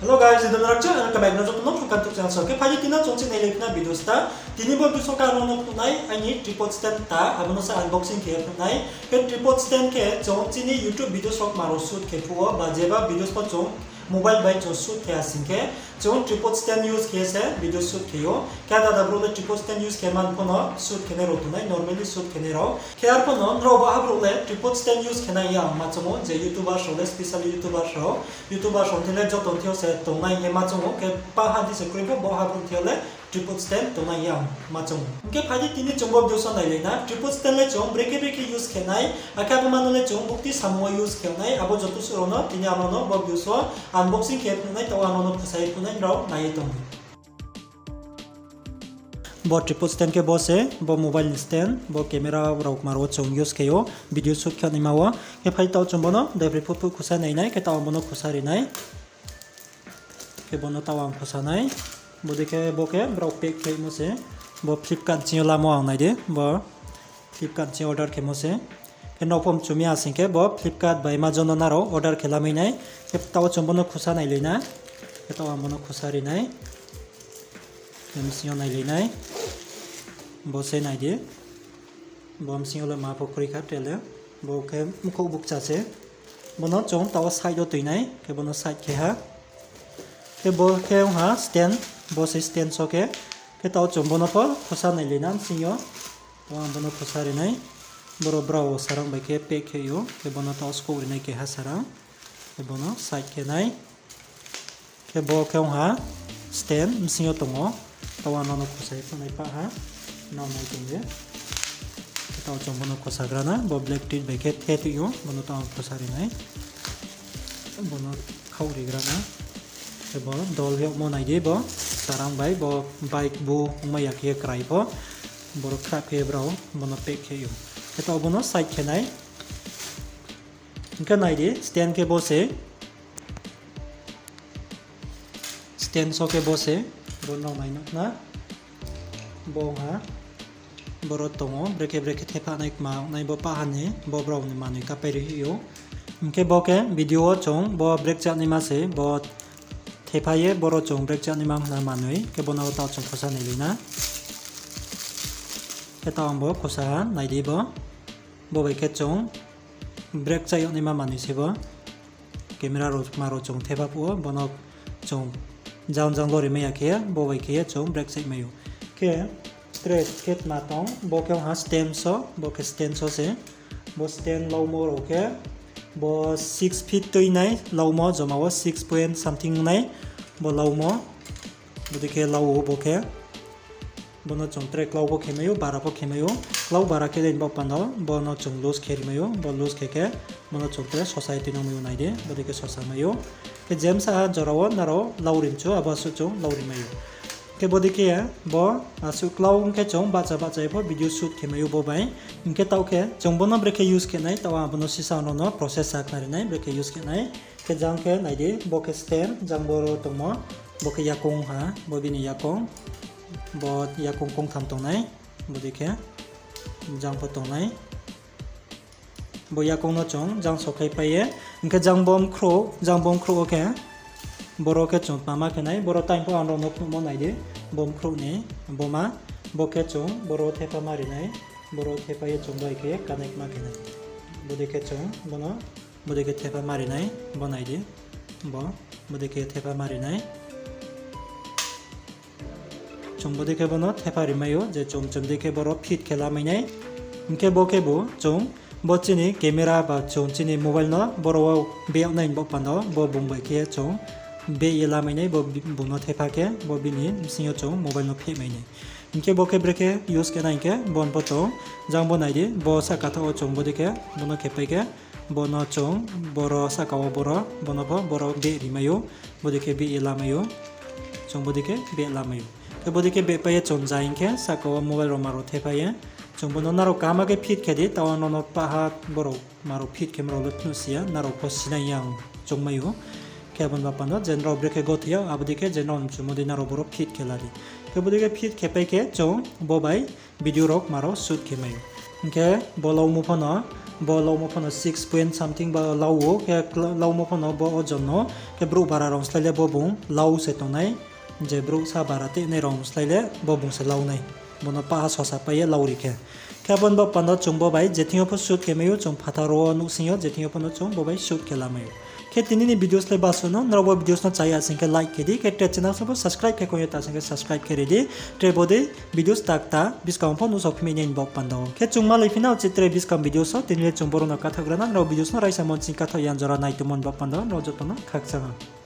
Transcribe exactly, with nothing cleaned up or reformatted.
Hello guys, jidon rakcha, welcome back no joto no Phungkha YouTube channel so. Khe phai di tini chung chini lai khna video sta. Tini bo video so khe ang no phnuh nai aini tripod stand ta, abo no sa unboxing khe phnuh nai. Khe tripod stand khe chung chini YouTube video so kma rao shoot khe phuh wo, ba jeba videos pho chung mobile bai chung shoot khe asing khe, chung tripod stand use khe se video shoot khe ou. Khe ada da brouh le tripod stand use khe man pho no shoot khe nai rao tongnai, normally shoot khe nai rao. Khe arphuh no nrao bo ha brouh le tripod stand use khe nai ya ma choung ou, je YouTubers rao le, specially YouTubers rao. YouTubers rao thing le joto thing yo se tongnai ye ma choung ou, khe pa ha di se kroi pho bo ha brouh thing yo le tripod stand tongnai ya ma choung ou. Hing khe phai di tini chung bo video so nailai na, tripod stand le chung brekhe brekhe use khe nai, akhe abo mano le chung bukti samung wo use khe nai, abo joto suh rao no tini ang no bo video so unboxing khe phnuh nai, taoh ang no khusa ye phnuh nai, nrao nai ye tong di. Bo tripod stand khe bo se, bo mobile ni stand, bo camera rao kma rao chung use khe ou, video shoot khe naima wo. Khe phai taoh chung bo no daiphri phut phut khusa nai nai, khe taoh ang bo no khusa ri nai. Khe bo no taoh ang khusa nai. Bodei khe bo khe brao pack khe mo se. Bo Flipkart ching yo lamo ang nai di. Bo Flipkart ching order khe mo se. Khe no pho mchu mi ya sing khe bo Flipkart bai Amazon no nrao order khe lamai nai. Khe taoh chung bo no khusa nailai na. Khe taoh ang bo no khusa ri nai. Khe bsing yo nailai nai. Bo se nai di. Bo bsing yo le ma pho kroi kha tre le. Bo khe mkhouh bukcha se. Bo no chung taoh wo side wo toi nai. Khe bo no side khe ha. Khe bo khe ong ha stand. Bo se stand so khe. Khe taoh chung bo no pho khusa nailai na bsing yo. Taoh ang bo no khusa ri nai. Boro brao sarang bai khe pack khe ou. Khe bo no taoh skouh ri nai keha sarang. Khe bo no side khe nai. Khe bo khe ong ha stand bsing yo tong ou. Taoh ang no khusa ye phnuh nai pah ha. Nrao nai tong di. Khe taoh chung bo no khusa gra na. Bo black thread bai khe the toi ou. Bo no taoh ang khusa ri nai. Bo no khaoh ri gra na. Khe bo dol yagmo nai di bo. Sarang bai bo bike bu ongmai ya khe krai pho. Boro khrah khe brao bo no pack khe ou. Khe taoh bo no side khe nai. Hing khe nai di, stand khe bo se. Stand so khe bo se, bo nrao nai nuh na. Bo ong ha, boro tong ou, brekhe brekhe thepha nai kma nai bo pah ha ni, bo brao ni manoi kapai ri ou. Hing khe bo khe video wo chung bo brek chá naima se, bo thepha ye boro chung brek chá naima hna manoi, khe bo no taoh chung khusa nailai na. Khe taoh ang bo khusa ha, nai di bo. Bo bai khe chung brek chá yag naima manoi se bo. Camera rao ma rao chung thepha phuh wo, bo no chung jang jang lori mai ya khe, bo bai khe ye chung brek chá mai ou. Khe tre khe tma tong, bo khe ong ha stand so, bo khe stand so se. Bo stand laumo rao khe, bo six feet tui nai laumo, joma wo six point something nai, bo laumo. Bodei khe lau ou bo khe. Bo no chung tre klau pho khe mai ou, bara pho khe mai ou. Klau bara khe dei bo panda, bo no chung loose khe ri mai ou, bo loose khe khe, bo no chung tre sosa ye tuinang mai ou nai di, bodei khe sosa mai ou. Khe jemsa ha jora wo nrao lau ri mchu, abo asuh chung lau ri mai ou. Khe bodei khe bo asuh klau ong khe chung bahcha bahcha ye pho video shoot khe mai ou bo bai. Hing khe taoh khe chung bo no brekhe use khe nai, taoh ang bo no sisa no no process sa khnari nai, brekhe use khe nai. Khe jang khe nai di, bo khe stand, jang boro tongmo, bo khe yakoung ha, bo bini yakoung, bo yakoung kongtham tongnai, bodei khe jang pho tongnai. Bo yakoung no chung jang sokhlai pai ye, hing khe jang bo mkhrouh, jang bo mkhrouh wo khe, boro khe chung tma ma khe nai, boro time pho ang rao no phnuhmo nai di, bo mkhrouh ni, bo ma, bo khe chung boro thepha ma ri nai, boro thepha ye chung bai khe connect ma khe nai. Bodei khe chung bo no, bodei khe thepha ma ri nai, bo nai di, bo, bodei khe thepha ma ri nai. Chung bodei khe bo no thepha ri mai ou, je chung chum dei khe boro fit khe lamai nai. Hing khe bo khebu chung bo chini camera ba chung chini mobile no boro wo beh yag nai bo panda, bo bung bai khe chung beh ye lamai nai, bo bung no thepha khe, bo bini bsing yo chung mobile no phehmai nai. Hing khe bo khe brekhe use khe nai hing khe, bo no pho chung, jang bo nai di, bo sahka thaoh wo chung bodei khe, bo no khe pai khe, bo no chung, boro sahka wo boro, bo no pho boro beh ri mai ou, bodei khe beh ye lamai ou, chung bodei khe beh lamai ou. Khe bodei khe beh pai ye chung ja hing khe, sahka wo mobile rao ma rao thepha ye, chung bo no nrao kaham khe fit khe di, taoh ang no no paha boro ma rao fit khe ma rao le phnuh si ya, nrao pho sinai ya ang choungmai ou. Khe abo ni bapando je nrao brekhe gothoi ya, abo dei khe je nrao mchumo dei nrao boro fit khe la di. Khe bodei khe fit khe pai khe chung bo bai video rao ma rao shoot khe mai ou. Hing khe bo laumo pho no, bo laumo pho no six point something ba lau ou, khe kla-, laumo pho no bo ojon no, khe brouh bara rao slái le bo bung lau se tongnai, je brouh sa bara tenai rao slái le bo bung se lau nai. Bo no paha sosa pai ye lau ri khe. Khe abo ni baoh panda chung bo bai je thing yo pho shoot khe mai ou, chung phathar wo nuhsing yo je thing yo pho no chung bo bai shoot khe la mai ou. Khe tini ni videos le basuh no, nrao bo videos no cha ya sing khe like khe di, khe tre channel sabo subscribe khe kong ye ta sing khe subscribe khe ri di, tre bo dei videos takta buskang pho nuhsao phi mai nai ni baoh panda wo. Khe chung malai phi nao chitre buskang videos wo, tini le chung boro no kathaoh gra na, nrao videos no raisa mon sing kathaoh ya jora nai tongmo ni baoh panda wo, nrao joto no khakchang ha.